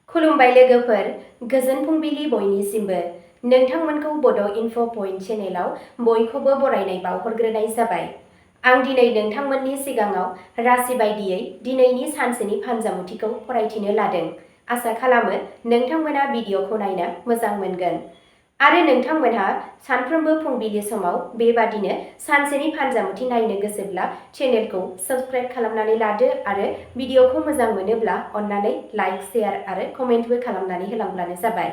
खुलुमबाय लोगोफोर, गोजोन फुंबिलि बयनिसिमबो। नोंथांमोनखौ बड' इनफ' पइन्ट चेनेलाव बयखौबो बरायनाय बावहरग्रोनाय जाबाय। आं दिनै नोंथांमोननि सिगाङाव राशि बायदियै दिनैनि सानसेनि फानजामुथिखौ फरायथिनो लादों। आसा खालामो नोंथांमोना भिडिअ'खौ नायनो मोजां मोनगोन। आरो नोंथांमोनहा सानफ्रोमबो फुंबिलि समाव बेबादिनो सानसेनि फानजामुथि नायनो गोसोब्ला चेनेलखौ साबस्क्राइब खालामनानै लादो आरो भिडिअ'खौ मोजां मोनोब्ला अन्नानै लाइक, शेयार आरो कमेन्टबो खालामनानै होलांब्लानो जाबाय।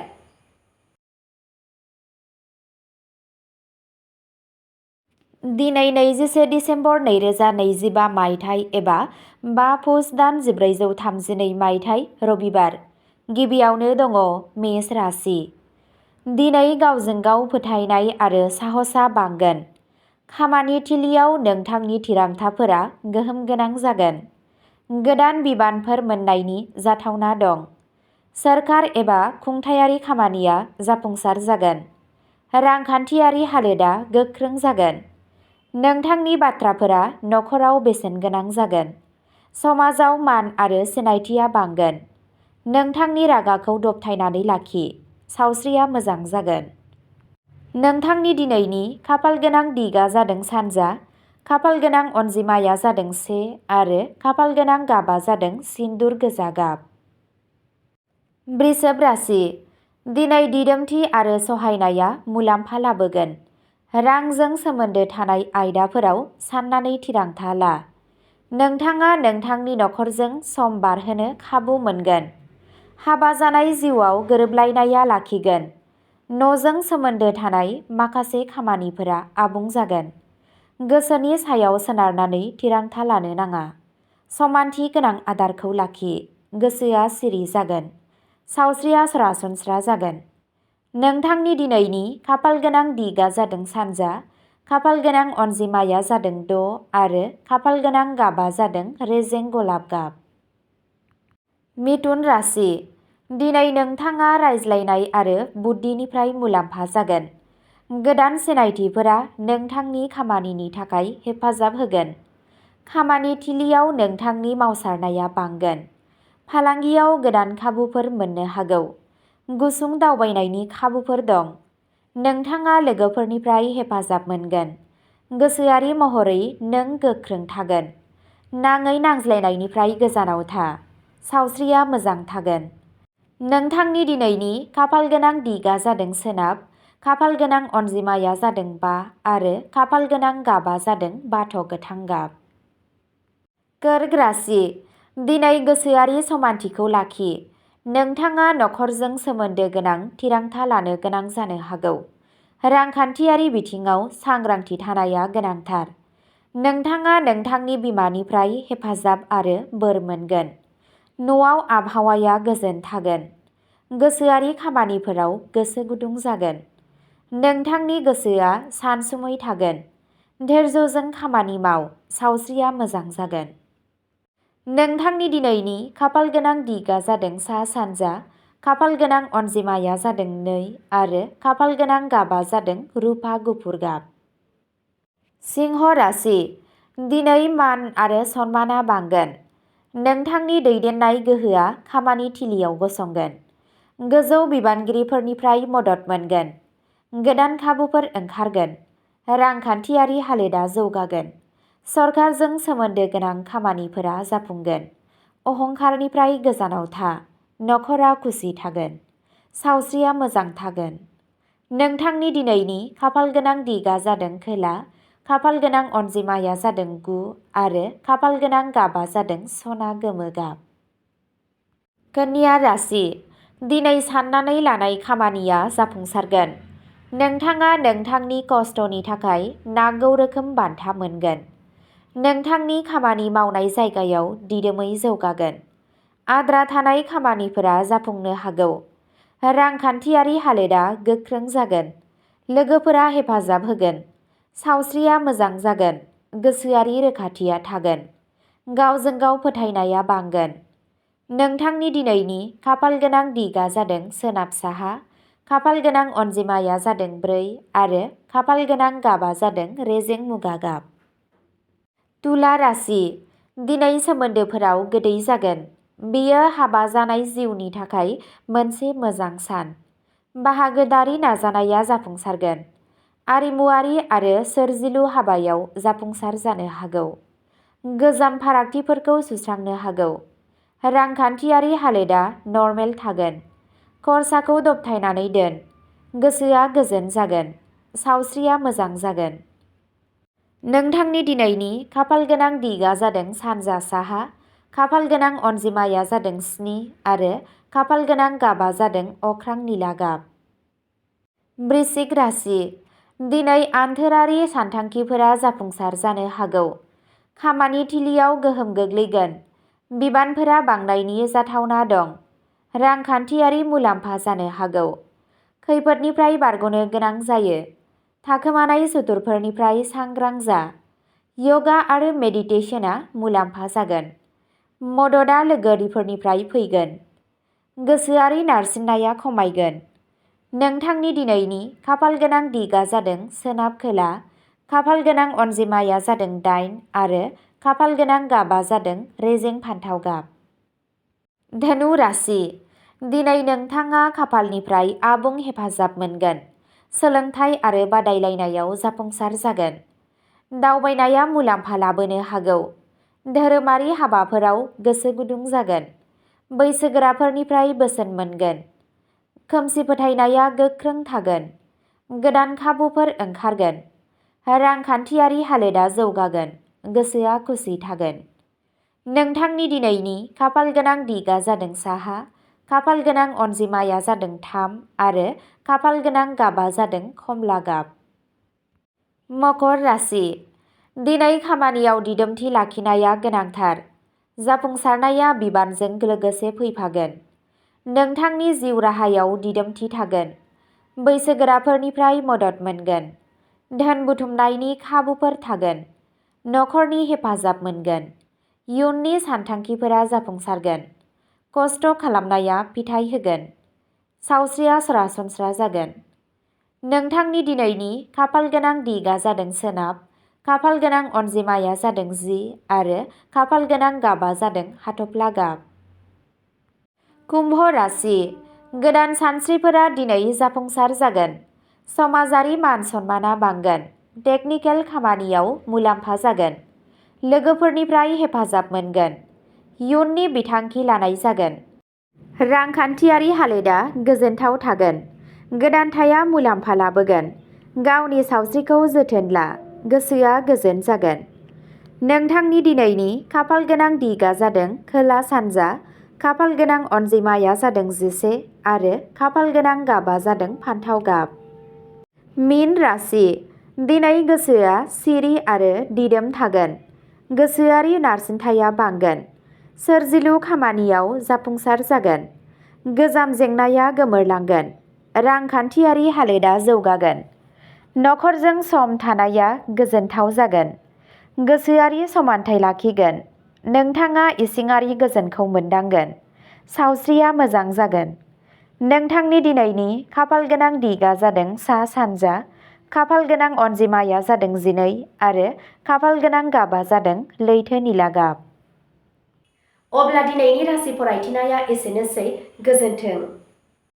दिनै 21 डिसेम्बर 2025 मायथाइ एबा 5 पुस दान 1432 मायथाइ रबिबार। गिबियावनो दङ मेष राशि। दिनै गावजों गाव फोथायनाय आरो साहसआ बांगोन। खामानि थिलियाव नोंथांनि थिरांथाफोरा गोहोम गोनां जागोन। गोदान बिबानफोर मोन्नायनि जाथावना दं। सोरखार एबा खुंथायारि खामानिया जाफुंसार जागोन। रांखान्थियारि हालोदा गोख्रों जागोन। नोंथांनि बाथ्राफोरा नखराव बेसेन गोनां जागोन। समाजाव मान आरो सिनायथिया बांगोन। नोंथांनि रागाखौ दबथायनानै लाखि। सावस्रिया मोजां जागोन। नोंथांनि दिनैनि खाफालगोनां दिगआ जादों सानजा। खाफालगोनां अनजिमाया जादों 1 आरो खाफालगोनां गाबआ जादों सिन्दुर गोजा गाब। बृषभ राशि। दिनै दिदोमथि आरो सहायनाया मुलाम्फा लाबोगोन। रांजों सोमोन्दो थानाय आयदाफोराव साननानै थिरांथा ला। नोंथाङा नोंथांनि नखरजों सम बारहोनो खाबु मोनगोन। हाबा जानाय जिउआव गोरोबलायनाया लाखिगोन। न'जों सोमोन्दो थानाय माखासे खामानिफोरा आबुं जागोन। गोसोनि सायाव सोनारनानै थिरांथा लानो नाङा। समानथि गोनां आदारखौ लाखि। गोसोआ सिरि जागोन। सावस्रिया सरासनस्रा जागोन। नोंथांनि दिनैनि खाफालगोनां दिगआ जादों सानजा। खाफालगोनां अनजिमाया जादों 6 आरो खाफालगोनां गाबआ जादों रेजें गलाब गाब। मिथुन राशि। दिनै नोंथाङा रायज्लायनाय आरो बुद्धिनिफ्राय मुलाम्फा जागोन। गोदान सिनायथिफोरा नोंथांनि खामानिनि थाखाय हेफाजाब होगोन। खामानि थिलियाव नोंथांनि मावसारनाया बांगोन। फालांगियाव गोदान खाबुफोर मोननो हागौ। गुसुं दावबायनायनि खाबुफोर दं। नोंथाङा लोगोफोरनिफ्राय हेफाजाब मोनगोन। गोसोआरि महरै नों गोख्रों थागोन। नाङै नांज्लायनायनिफ्राय गोजानाव था। सावस्रिया मोजां थागोन। नोंथांनि दिनैनि खाफालगोनां दिगआ जादों सोनाब। खाफालगोनां अनजिमाया जादों 5 आरो खाफालगोनां गाबआ जादों बाथ' गोथां गाब। कर्क राशि। दिनै गोसोआरि समानथिखौ लाखि। नोंथाङा नखरजों सोमोन्दो गोनां थिरांथा लानो गोनां जानो हागौ। रांखान्थियारि बिथिङाव सांग्रांथि थानाया गोनांथार। नोंथाङा नोंथांनि बिमानिफ्राय हेफाजाब आरो बोर मोनगोन। न'आव आबहावाया गोजोन थागोन। गोसोआरि खामानिफोराव गोसो गुदुं जागोन। नोंथांनि गोसोआ सानसुमै थागोन। धैर्यजों खामानि माव। सावस्रिया मोजां जागोन। नोंथांनि दिनैनि खाफालगोनां दिगआ जादों सा-सानजा। खाफालगोनां अनजिमाया जादों 2 आरो खाफालगोनां गाबआ जादों रुफा गुफुर गाब। सिंह राशि। दिनै मान आरो सनमानआ बांगोन। नोंथांनि दैदेननाय गोहोआ खामानि थिलियाव गसंगोन। गोजौ बिबानगिरिफोरनिफ्राय मदद मोनगोन। गोदान खाबुफोर ओंखारगोन। रांखान्थियारि हालोदा जौगागोन। सरकारजों सोमोन्दो गोनां खामानिफोरा जाफुंगोन। अहंकारनिफ्राय गोजानाव था। नखरा खुसि थागोन। सावस्रिया मोजां थागोन। नोंथांनि दिनैनि खाफालगोनां दिगआ जादों खोला। खाफालगोनां अनजिमाया जादों 9 आरो खाफालगोनां गाबआ जादों सना गोमो गाब। कन्या राशि। दिनै साननानै लानाय खामानिया जाफुंसारगोन। नोंथाङा नोंथांनि खस्थ'नि थाखाय नांगौ रोखोम बान्था मोनगोन। नोंथांनि खामानि मावनाय जायगायाव दिदोमै जौगागोन। आद्रा थानाय खामानिफोरा जाफुंनो हागौ। रांखान्थियारि हालोदा गोख्रों जागोन। लोगोफोरा हेफाजाब होगोन। सावस्रिया मोजां जागोन। गोसोआरि रोखाथिया थागोन। गावजों गाव फोथायनाया बांगोन। नोंथांनि दिनैनि खाफालगोनां दिगआ जादों सोनाब साहा। खाफालगोनां अनजिमाया जादों 4 आरो खाफालगोनां गाबआ जादों रेजें मुगा गाब। तुला राशि। दिनै सोमोन्दोफोराव गोदै जागोन। बेयो हाबा जानाय जिउनि थाखाय मोनसे मोजां सान। बाहागोदारि नाजानाया जाफुंसारगोन। आरिमुआरि आरो सोरजिलु हाबायाव जाफुंसार जानो हागौ। गोजाम फारागथिफोरखौ सुस्रांनो हागौ। रांखान्थियारि हालोदा नर्मेल थागोन। खरसाखौ दबथायनानै दोन। गोसोआ गोजोन जागोन। सावस्रिया मोजां जागोन। नोंथांनि दिनैनि खाफालगोनां दिगा जादों सानजा साहा, खाफालगोनां अनजिमाया जादों 7 आरो खाफालगोनां गाबा जादों अख्रां निला गाब। बृश्चिक राशि। दिनै आन्थोरारि सानथांखिफोरा जाफुंसार जानो हागौ। खामानि थिलियाव गोहोम गोग्लैगोन। बिबानफोरा बांनायनि जाथावना दं। रांखान्थियारि मुलाम्फा जानो हागौ। खैफोदनिफ्राय बारग'नो गोनां जायो। थाखोमानाय सुथुरफोरनिफ्राय सांग्रां जा। यगा आरो मेडिटेशनआ मुलाम्फा जागोन। मददआ लोगोरिफोरनिफ्राय फैगोन। गोसोआरि नारसिननाया खमायगोन। नोंथांनि दिनैनि खाफालगोनां दिगा जादों सोनाब खोला, खाफालगोनां अनजिमाया जादों 8 आरो खाफालगोनां गाबा जादों रेजें फान्थाव गाब। धनु राशि। दिनै नोंथाङा खाफालनिफ्राय आबुं हेफाजाब मोनगोन। सोलोंथाइ आरो बादायलायनायाव जाफुंसार जागोन। दावबायनाया मुलाम्फा लाबोनो हागौ। धोरोमारि हाबाफोराव गोसो गुदुं जागोन। बैसोगोराफोरनिफ्राय बोसोन मोनगोन। खोमसि फोथायनाया गोख्रों थागोन। गोदान खाबुफोर ओंखारगोन। रांखान्थियारि हालोदा जौगागोन। गोसोआ खुसि थागोन। नोंथांनि दिनैनि खाफालगोनां दिगा जादों साहा, खाफालगोनां अनजिमाया जादों 3 आरो खाफालगोनां गाबा जादों खमला गाब। मकर राशि। दिनै खामानियाव दिदोमथि लाखिनाया गोनांथार। जाफुंसारनाया बिबानजों लोगोसे फैफागोन। नोंथांनि जिउ राहायाव दिदोमथि थागोन। बैसोगोराफोरनिफ्राय मदद मोनगोन। धोन बुथुमनायनि खाबुफोर थागोन। नखरनि हेफाजाब मोनगोन। इयुननि सानथांखिफोरा जाफुंसारगोन। खस्थ' खालामनाया फिथाइ होगोन। सावस्रिया सरासनस्रा जागोन। नोंथांनि दिनैनि खाफालगोनां दिगा जादों सोनाब, खाफालगोनां अनजिमाया जादों 10 आरो खाफालगोनां गाबा जादों हाथफ्ला गाब। कुम्भ राशि। गोदान सानस्रिफोरा दिनै जाफुंसार जागोन। समाजारि मान सन्माना बांगोन। टेकनिकेल खामानियाव मुलाम्फा जागोन। लोगोफोरनिफ्राय हेफाजाब मोनगोन। इयुननि बिथांखि लानाय जागोन। रांखान्थियारि हालोदा गोजोनथाव थागोन। गोदानथाया मुलाम्फा लाबोगोन। गावनि सावस्रिखौ जोथोन ला। गोसोआ गोजोन जागोन। नोंथांनि दिनैनि खाफालगोनां दिगा जादों खोला सानजा, खाफालगोनां अनजिमाया जादों 11 आरो खाफालगोनां गाबा जादों फान्थाव गाब। मीन राशि। दिनै गोसोआ सिरि आरो दिदोम थागोन। गोसोआरि नारसिनथाया बांगोन। सोरजिलु खामानियाव जाफुंसार जागोन। गोजाम जेंनाया गोमोरलांगोन। रांखान्थियारि हालोदा जौगागोन। नखरजों सम थानाया गोजोनथाव जागोन। गोसोआरि समानथाय लाखिगोन। नोंथाङा इसिङारि गोजोनखौ मोनदांगोन। सावस्रिया मोजां जागोन। नोंथांनि दिनैनि खाफालगोनां दिगा जादों सा सानजा, खाफालगोनां अनजिमाया जादों 12 आरो खाफालगोनां गाबा जादों लैथो निला गाब। अब्ला दिनैनि राशि फरायथिनाया एसेनोसै। गोजोन्थों।